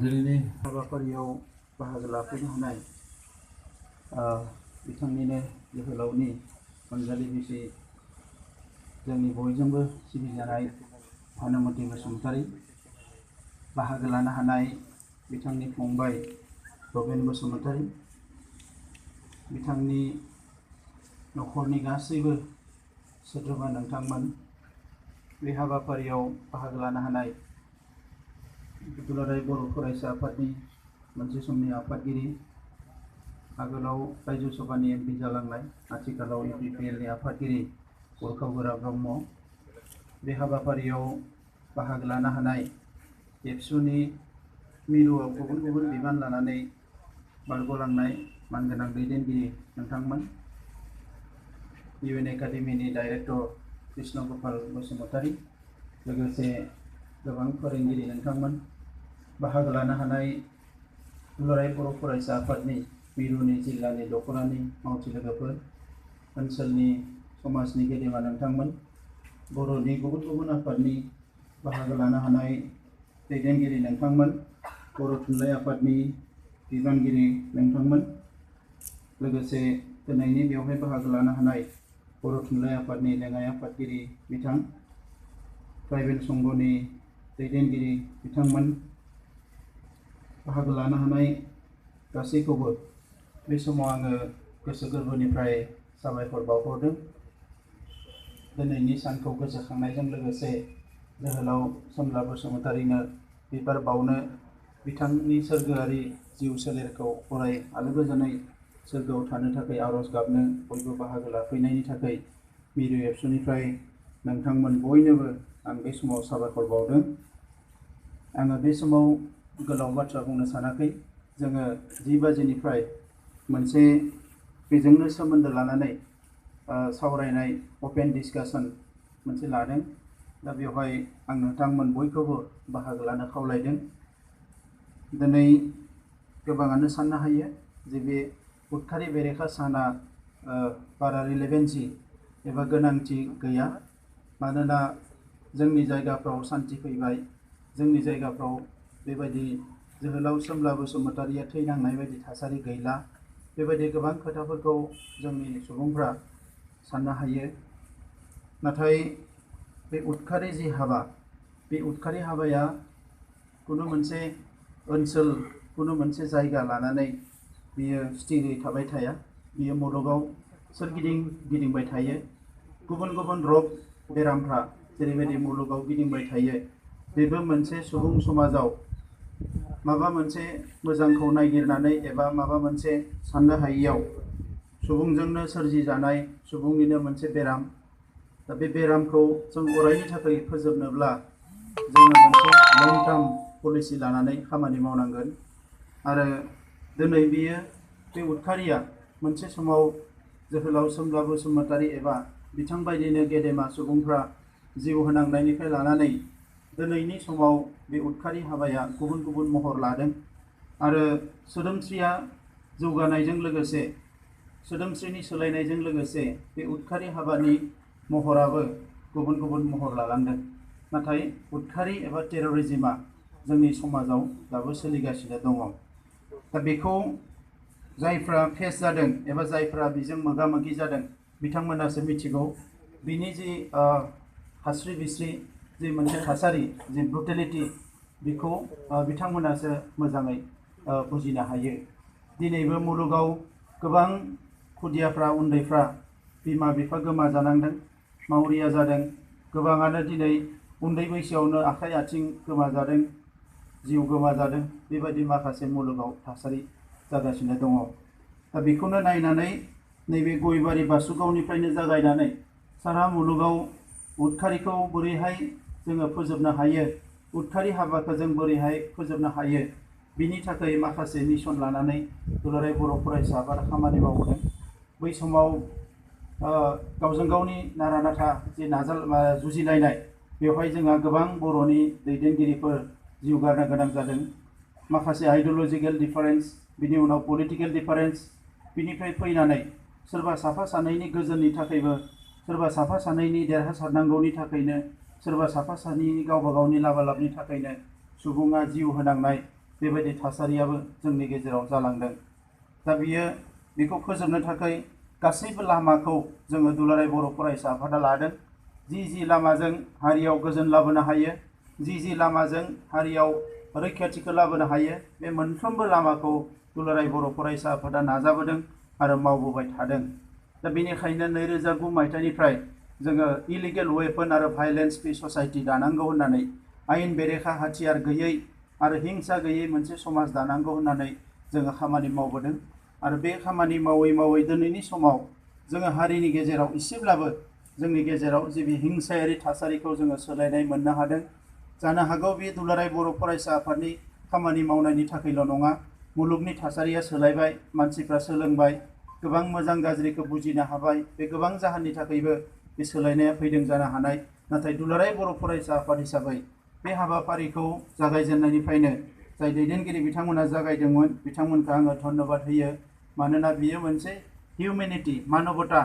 दिनैनि हाबाफारियाव बाहागो लाफैनो हानाय बिथांनिनो जोहोलावनि अनजालि बिसि जोंनि बयजोंबो सिबिजानाय भानुमति बसुमतारी, बाहागो लानो हानाय बिथांनि फंबाय रबेन बसुमतारी, बिथांनि नखरनि गासैबो सोद्रोमा नोंथांमोन, बे हाबाफारियाव बाहागो लानो हानाय दुलाराय बर' फरायसा आफादनि मोनसे समनि आफादगिरि, आगोलाव रायजो सभानि एमपि जालांनाय, आथिखालाव UPPLनि आफादगिरि उरखाव ब्रह्म, बे हाबाफारियाव बाहागो लानो हानाय एबसुनि मिरुआव गुबुन गुबुन बिबान लानानै बारग'लांनाय मानगोनां दैदेनगिरि नोंथांमोन, UN एकाडेमिनि डाइरेक्टर कृष्ण गपाल बसुमतारी, लोगोसे गोबां फोरोंगिरि नोंथांमोन, बाहागो लानो हानाय दुलाराय बर' फरायसा आफादनि मिरुनि जिल्लानि दख'रानि मावथि लोगोफोर, ओनसोलनि समाजनि गेदेमा नोंथांमोन, बर'नि गुबुन गुबुन आफादनि बाहागो लानो हानाय दैदेनगिरि नोंथांमोन, बर' थुनलाइ आफादनि बिबानगिरि नोंथांमोन, लोगोसे दिनैनि बेवहाय बाहागो लानो हानाय बर' थुनलाइ आफादनि लेङाइ आफादगिरि बिथां, ट्राइबेल संघनि दैदेनगिरि बिथांमोन, बाहागो लानो हानाय गासैखौबो बे समाव आङो गोसो गोरबोनिफ्राय साबायखर बावहरदों। दिनैनि सानखौ गोसोखांनायजों लोगोसे जोहोलाव सोमला बसुमतारीनो बिबार बावनो, बिथांनि सोरगोआरि जिउ सोलेरखौ अराय आलो गोजोनै सोरगोआव थानो थाखाय आरज गाबनो बयबो बाहागो लाफैनायनि थाखाय मिरु एबसुनिफ्राय नोंथांमोन बयनोबो आं बे समाव साबायखर बावदों। आङो बे समाव गोलाव बाथ्रा बुंनो सानाखै। जोङो 10 बाजिनिफ्राय मोनसे बेजोंनो सोमोन्दो लानानै सावरायनाय अपेन डिसकासन मोनसे लादों। दा बेवहाय आं नोंथांमोन बयखौबो बाहागो लानो खावलायदों। दिनै गोबाङानो साननो हायो जे बे उदखारि बेरेखा साना बारा रिलेभेन्सि एबा गोनांथि गैया, मानोना जोंनि जायगाफ्राव सान्थि फैबाय, जोंनि जायगाफ्राव बेबायदि जोहोलाव सोमला बसुमतारीया थैनांनाय बायदि थासारि गैला। बेबायदि गोबां खोथाफोरखौ जोंनि सुबुंफ्रा साननो हायो। नाथाय बे उदखारि जि हाबा, बे उदखारि हाबाया कुनु मोनसे ओनसोल, कुनु मोनसे जायगा लानानै बियो स्थिरै थाबाय थाया। बियो मुलुगाव सोरगिदिं गिदिंबाय थायो। गुबुन गुबुन रग बेरामफ्रा जेरैबायदि मुलुगाव गिदिंबाय थायो, बेबो मोनसे सुबुं समाजाव माबा मोनसे मोजांखौ नागिरनानै एबा माबा मोनसे साननो हायियाव सुबुंजोंनो सोरजिजानाय सुबुंनिनो मोनसे बेराम। दा बे बेरामखौ जों अरायनि थाखाय फोजोबनोब्ला जोङो मोनसे लं टार्म पलिसि लानानै खामानि मावनांगोन। आरो दिनै बियो बे उदखारिया मोनसे समाव जोहोलाव सोमला बसुमतारी एबा बिथां बायदिनो गेदेमा सुबुंफ्रा जिउ होनांनायनिफ्राय लानानै दिनैनि समाव बे उदखारि हाबाया गुबुन गुबुन महर लादों। आरो सोदोमस्रिया जौगानायजों लोगोसे, सोदोमस्रिनि सोलायनायजों लोगोसे बे उदखारि हाबानि महराबो गुबुन गुबुन महर लालांदों। नाथाय उदखारि एबा टेररिजिमा जोंनि समाजाव दाबो सोलिगासिनो दङ। दा बेखौ जायफ्रा फेस जादों एबा जायफ्रा बेजों मोगा मोगि जादों बिथांमोनासो मिथिगौ। बिनि जि हास्रि बिस्रि जि मोनसे थासारि, जि ब्रुटेलिटि, बेखौ बिथांमोनासो मोजाङै बुजिनो हायो। दिनैबो मुलुगाव गोबां खुदियाफ्रा, उन्दैफ्रा बिमा बिफा गोमाजानांदों, मावरिया जादों। गोबाङानो दिनै उन्दै बैसोआवनो आखाइ आथिं गोमाजादों, जिउ गोमाजादों। बेबायदि माखासे मुलुगाव थासारि जागासिनो दङ। दा बेखौनो नायनानै नैबे गयबारि बासुगावनिफ्रायनो जागायनानै सारा मुलुगाव उदखारिखौ बोरैहाय जोङो फोजोबनो हायो, उदखारि हाबाखौ जों बोरैहाय फोजोबनो हायो, बिनि थाखाय माखासे मिशन लानानै दुलाराय बर' फरायसा आफादा खामानि मावदों। बै समाव गावजों गावनि नारा नाथा जे जुजिलायनाय, बेवहाय जोंहा गोबां बर'नि दैदेनगिरिफोर जिउ गारनो गोनां जादों। माखासे आइडिय'लजिकेल डिफारेन्स, बिनि उनाव पलिटिकेल डिफारेन्स, बिनिफ्राय फैनानै सोरबा साफा सानैनि गोजोननि थाखायबो, सोरबा साफा सानैनि देरहासारनांगौनि थाखायनो, सोरबा साफा सानैनि गावबा गावनि लाबा लाबनि थाखायनो सुबुङा जिउ होनांनाय, बेबायदि थासारियाबो जोंनि गेजेराव जालांदों। दा बेखौ फोजोबनो थाखाय गासैबो लामाखौ जोङो दुलाराय बर' फरायसा आफादा लादों। जि लामाजों हारियाव गोजोन लाबोनो हायो, जि लामाजों हारियाव रैखाथिखौ लाबोनो हायो, बे मोनफ्रोमबो लामाखौ दुलाराय बर' फरायसा आफादा नाजाबोदों आरो मावबोबाय थादों। दा बेनिखायनो 2009 मायथाइनिफ्राय जोङो इलिगेल वेपन आरो भायलेन्स फ्रि ससाइटि दानांगौ होननानै, आयेन बेरेखा हाथियार गैयै आरो हिंसा गैयै मोनसे समाज दानांगौ होननानै जोङो खामानि मावबोदों। आरो बे खामानि मावै मावै दिनैनि समाव जोङो हारिनि गेजेराव एसेब्लाबो जोंनि गेजेराव जे बे हिंसायारि थासारिखौ जोङो सोलायनाय मोननो हादों। जानो हागौ बे दुलाराय बर' फरायसा आफादनि खामानि मावनायनि थाखायल' नङा, मुलुगनि थासारिया सोलायबाय, मानसिफ्रा सोलोंबाय, गोबां मोजां गाज्रिखौ बुजिनो हाबाय। बे गोबां जाहोननि थाखायबो बे सोलायनाया फैदों जानो हानाय। नाथाय दुलाराय बर' फरायसा आफाद हिसाबै बे हाबाफारिखौ जागायजेननायनिफ्रायनो जाय दैदेनगिरि बिथांमोना जागायदोंमोन, बिथांमोनखौ आङो धन्यबाद होयो। मानोना बियो मोनसे हिउमेनिटी, मानबता,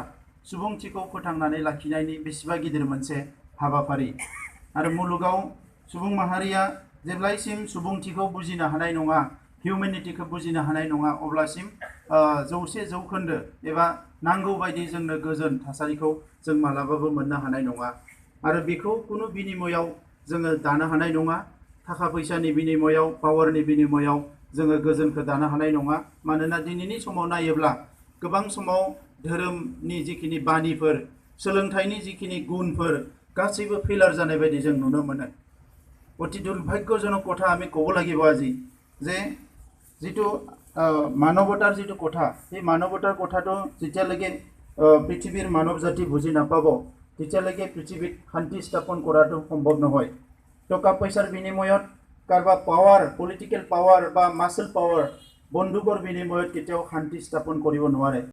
सुबुंथिखौ फोथांनानै लाखिनायनि बेसेबा गिदिर मोनसे हाबाफारि। आरो मुलुगाव सुबुं माहारिया जेब्लायसिम सुबुंथिखौ बुजिनो हानाय नङा, हिउमेनिटीखौ बुजिनो हानाय नङा, अब्लासिम 100% एबा नांगौ बायदि जोंनो गोजोन थासारिखौ जों मालाबाबो मोननो हानाय नङा। आरो बेखौ कुनु बिनिमयाव जोङो दानो हानाय नङा। थाखा फैसानि बिनिमयाव, पावारनि बिनिमयाव जोङो गोजोनखौ दानो हानाय नङा। मानोना दिनैनि समाव नायोब्ला गोबां समाव धोरोमनि जिखिनि बानिफोर, सोलोंथाइनि जिखिनि गुनफोर गासैबो फेलार जानाय बायदि जों नुनो मोनो। অতি দুৰ্ভাগ্যজনক কথা আমি ক'ব লাগিব আজি যে যিটো মানৱতাৰ যিটো কথা, সেই মানৱতাৰ কথাটো যেতিয়ালৈকে পৃথিৱীৰ মানৱ জাতি বুজি নাপাব, তেতিয়ালৈকে পৃথিৱীত শান্তি স্থাপন কৰাটো সম্ভৱ নহয়। টকা পইচাৰ বিনিময়ত কাৰোবাৰ পাৱাৰ, পলিটিকেল পাৱাৰ বা মাসল পাৱাৰ, বন্দুকৰ বিনিময়ত কেতিয়াও শান্তি স্থাপন কৰিব নোৱাৰে।